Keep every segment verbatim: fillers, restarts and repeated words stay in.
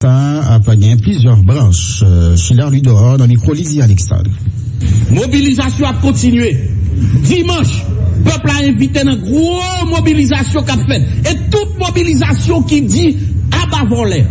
Sa ap gen plizyè branch. Schiller Louidor nan mikwo Lydie Alexandre. Mobilizasyon ap kontinye. Dimanch, pèp la envite nan gwo mobilizasyon k ap fèt. E tout mobilizasyon ki di aba vòlè.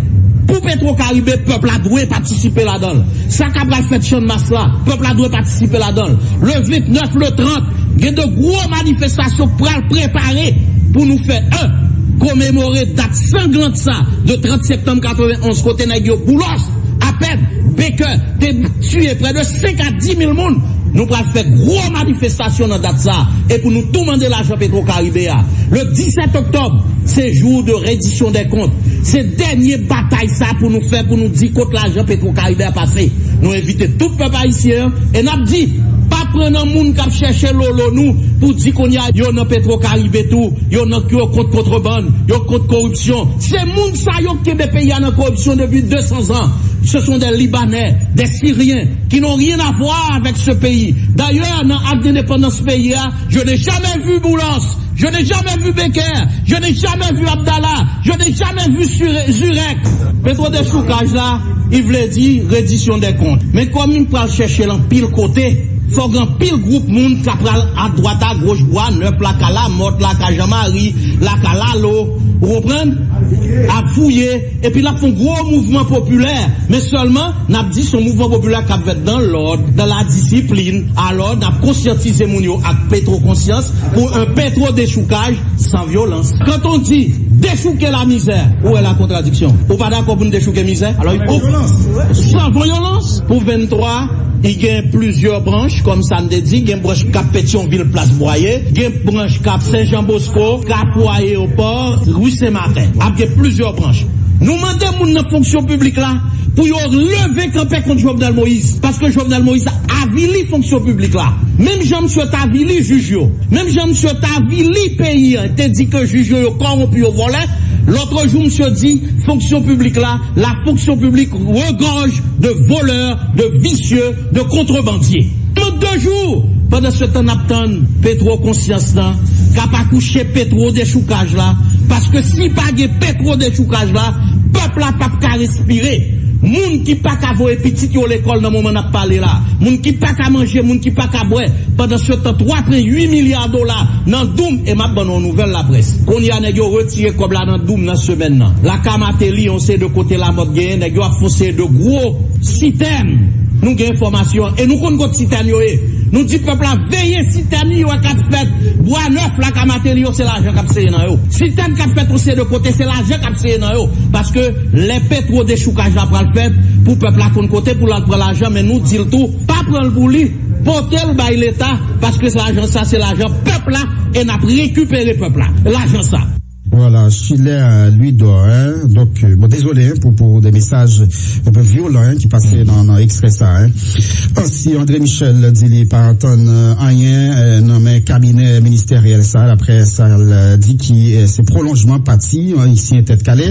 Pou Petro Caribe, pèp la dwe patisipe ladan l. Sa k ap pral fèt Channmas la, pèp la dwe patisipe ladan l. Le vennèf, le trant, gen de gwo manifestasyon k pral prepare pou nou fè, en, komemore dat sanglant sa de trant septanm katrevenn onz, kote nèg yo Boulos, Apèd, Baker te tiye prè de senk a dis mil moun. Nou pral fè gwo manifestasyon nan dat sa a, e pou nou tou mande lajan Petro Caribe a. Le disèt oktòb, se jou de redisyon dè kont. Se dènye batay sa pou nou fè, pou nou di kot lajan Petro Caribe a pase. Nou envite tout pèp ayisyen an, e n ap di, pa pran nan moun k ap chèche lolo nou pou di kounye a yo nan Petro Caribe tou, yo nan, yo kont kontrebann, yo kont koripsyon. Se moun sa yo k kenbe peyi a nan koripsyon depi de san zan. Ce sont des Libanais, des Syriens qui n'ont rien à voir avec ce pays. D'ailleurs, nan ak dendepandans peyi a, je n'ai jamais vu Boulos, je n'ai jamais vu Baker, je n'ai jamais vu Abdallah, je n'ai jamais vu Zurek. Petwo dechoukaj la, li vle di redisyon dè kont. Men kòm li pral chèche l anpil kote, fòk gen anpil gwoup moun k ap pral adwat agoch, Bwa Nèf, Laka Lamòt, Laka Janmari, Laka Lalo, ou konprann? Ap fouye, epi l ap fè yon gwo mouvman popilè. Men sèlman, n ap di se yon mouvman popilè k ap fèt dans l'ordre, dans la discipline. Alò, n ap konsyantize moun yo ak Petro Konsyans pour un Petro déchoukage sans violence. Quand on dit déchouquer la misère, où est la contradiction? Ou pa dakò pou n dechouke mizè? Alò, il faut sans violence. Pou venntwa, i gen plizyè branch, kòm sa n te di, gen branch k ap Petyonvil, Plas Bwaye, gen branch k ap Sen Jan Bosko, Kafou Ayewopò, Ri Sen Maten. Ap gen plizyè branch. Nou mande moun nan fonksyon piblik la pou yo leve kanpe kont Jovenel Moïse, paske Jovenel Moïse avili fonksyon piblik la. Menm jan misye t avili jij yo, menm jan misye t avili peyi an, te di ke jij yo, yo kòwonpi, yo vòlè, lòt jou misye di fonksyon piblik la, la fonction publique regorge de voleurs, de vicieux, de contrebandiers. Nan de jou, pandan se tan n ap tann Petwo Konsyans lan k ap akouche Petwo Dechoukaj la, paske si pa gen Petwo Dechoukaj la, pèp la p ap ka respire. Moun ki pa ka voye pitit yo lekòl nan moman n ap pale la, moun ki pa ka manje, moun ki pa ka bwè, pandan se tan twa pwen uit milya dola nan doum, e m ap ban nou yon nouvèl laprès. Kounye a nèg yo retire kòb la nan doum nan semèn nan. Lakay Martelly, yon seri de kote Lamòt genyen, nèg yo ap fè yon seri de gwo sitèn. Nou gen enfòmasyon an, e nou konn kot sitèn yo ye. Nou di pèp la veye sitèn yo k ap fèt Bwa Nèf, Lakay Martelly yo, se lajan k ap seye nan yo. Sitèn k ap fèt yon seri de kote, se lajan k ap seye nan yo. Paske lè Petwo Dechoukaj la pral fèt, pou pèp la konn kote pou l al pran lajan, men nou di l tou, pa pran l pou li, pote l bay Leta, paske se lajan sa, se lajan pèp la, e n ap rekipere pèp la, lajan sa. Voilà, Schiller Louidor, hein. Donk, euh, bon, dezole, hein, pou, pou de mesaj un peu vyolan, hein, ki pase nan, nan ekstrè sa, hein. Ansi, André Michel di li pa atann, euh, anyen, euh, nan men kabinè ministeryèl sa, daprè sa l di ki, euh, se pwolonjman pati, hein, Ayisyen Tèt Kale.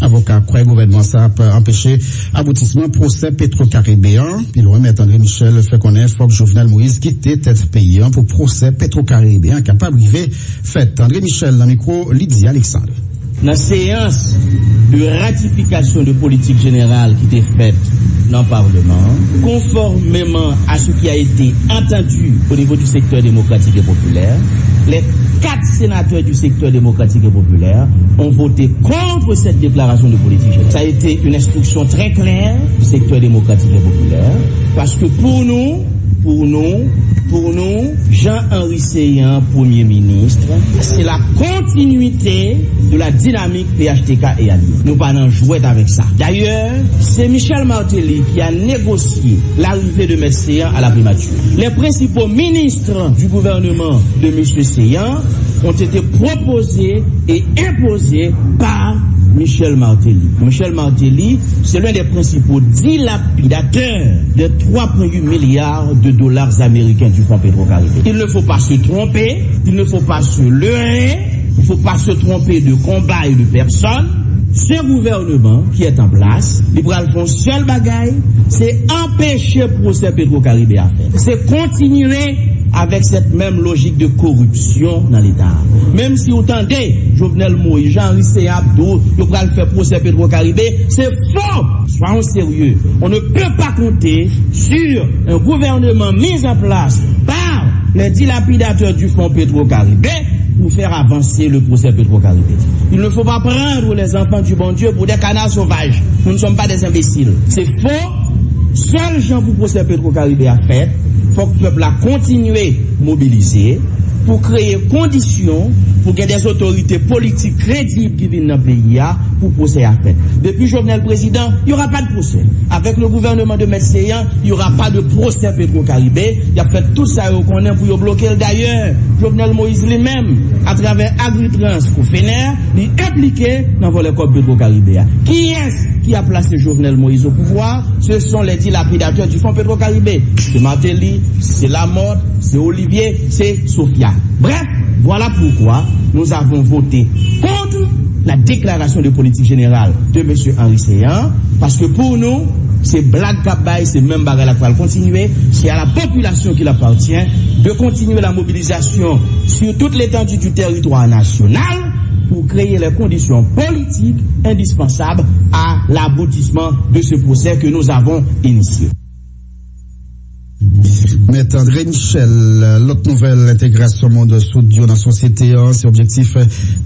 Avoka kwè gouvènman sa ap anpeche aboutisman pwosè Petro Caribe an. Pi lwen, Mèt André Michel fè konnen fòk Jovenel Moïse kite tèt peyi an pou pwosè Petro Caribe an kapab rive fèt. André Michel nan mikwo Lydie Alexandre. Nan seyans de ratifikasyon de politik jeneral ki te fèt nan Palman an, conformément à ce qui a été entendu au niveau du secteur démocratique et populaire, les quatre sénateurs du secteur démocratique et populaire ont voté contre cette déclaration de politique générale. Ça a été une instruction très claire du secteur démocratique et populaire, parce que pour nous, pour nous, pour nous, Jean-Henry Céant, Premier ministre, c'est la continuité de la dynamique P H T K et alliés. Nou pa nan jwèt avec ça. D'ailleurs, c'est Michel Martelly qui a négocié l'arrivée de Maître Céant à la primature. Les principaux ministres du gouvernement de Monsieur Céant ont été proposés et imposés par Michel Martelly. Michel Martelly, c'est l'un des principaux dilapidateurs des trois pwen uit milya de dola ameriken du Fonds Petro-Caribe. Il ne faut pas se tromper, il ne faut pas se leurrer, il ne faut pas se tromper de combat et de personne. Ce gouvernement qui est en place, li pral fè yon sèl bagay, se anpeche pwosè Petro Caribe a fèt. Se kontinye Avec cette même logique de corruption dans l'État. Menm si ou tande Jovenel Moïse, Jean Henry Ceant ap di w yo pral fè pwosè Petro Caribe, se fo! Soyons sérieux. On ne peut pas compter sur un gouvernement mis en place par les dilapidateurs du fonds Petro Caribe pour faire avancer le procès Petro Caribe. Il ne faut pas prendre les enfants du bon Dieu pour des canards sauvages. Nous ne sommes pas des imbéciles. C'est faux. Sèl jan pou pwosè Petro Caribe a fèt, fòk pèp la kontinye mobilize pou kreye kondisyon pou gen des otorite politik kredib ki vin nan peyi a pou pwosè a fèt. Depi Jovenel prezidan, y aura pas de procès. Avec le gouvernement de Mèt Ceant, y aura pas de procès Petro Caribe. Y ap fè tout sa yo konnen pou yo bloke l. Dayè, Jovenel Moïse li menm, atravè Agritrans, Cofener, li enplike nan vòlè kòb Petro Caribe a. Kiyès ki a plase Jovenel Moïse au pouvoir? Ce sont les dilapidateurs du fonds Petro Caribe. Se Martelly, se Lamothe, se Olivier, se Sophia. Bref, voilà pourquoi nous avons voté contre la déclaration de politique générale de monsieur Henry Ceant, parce que pour nous, se blag k ap bay, se menm bagay la k pral kontinye. C'est à la population qu'il appartient de continuer la mobilisation sur toute l'étendue du territoire national pour créer les conditions politiques indispensables à l'aboutissement de ce procès que nous avons initié. Mèt André Michel, lòt nouvèl, entegrasyon moun soud yo nan sosyete an, se objektif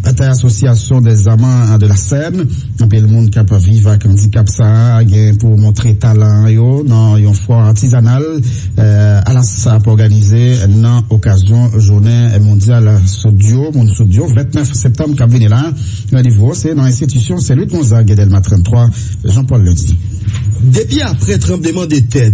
batay asosyasyon dè aman de la sèn. Anpil moun k ap viv ak andikap sa a gen pou montre talan yo nan yon fwa atizanal. Alas ap òganize nan okazyon jounen mondyal soud yo, moun soud yo, vennèf septanm k ap vini la. Randevou se nan enstitisyon Sen Louis Gonzague, Dèlma tranntwa, Jean Paul Lundy. Depi aprè tranbleman de tè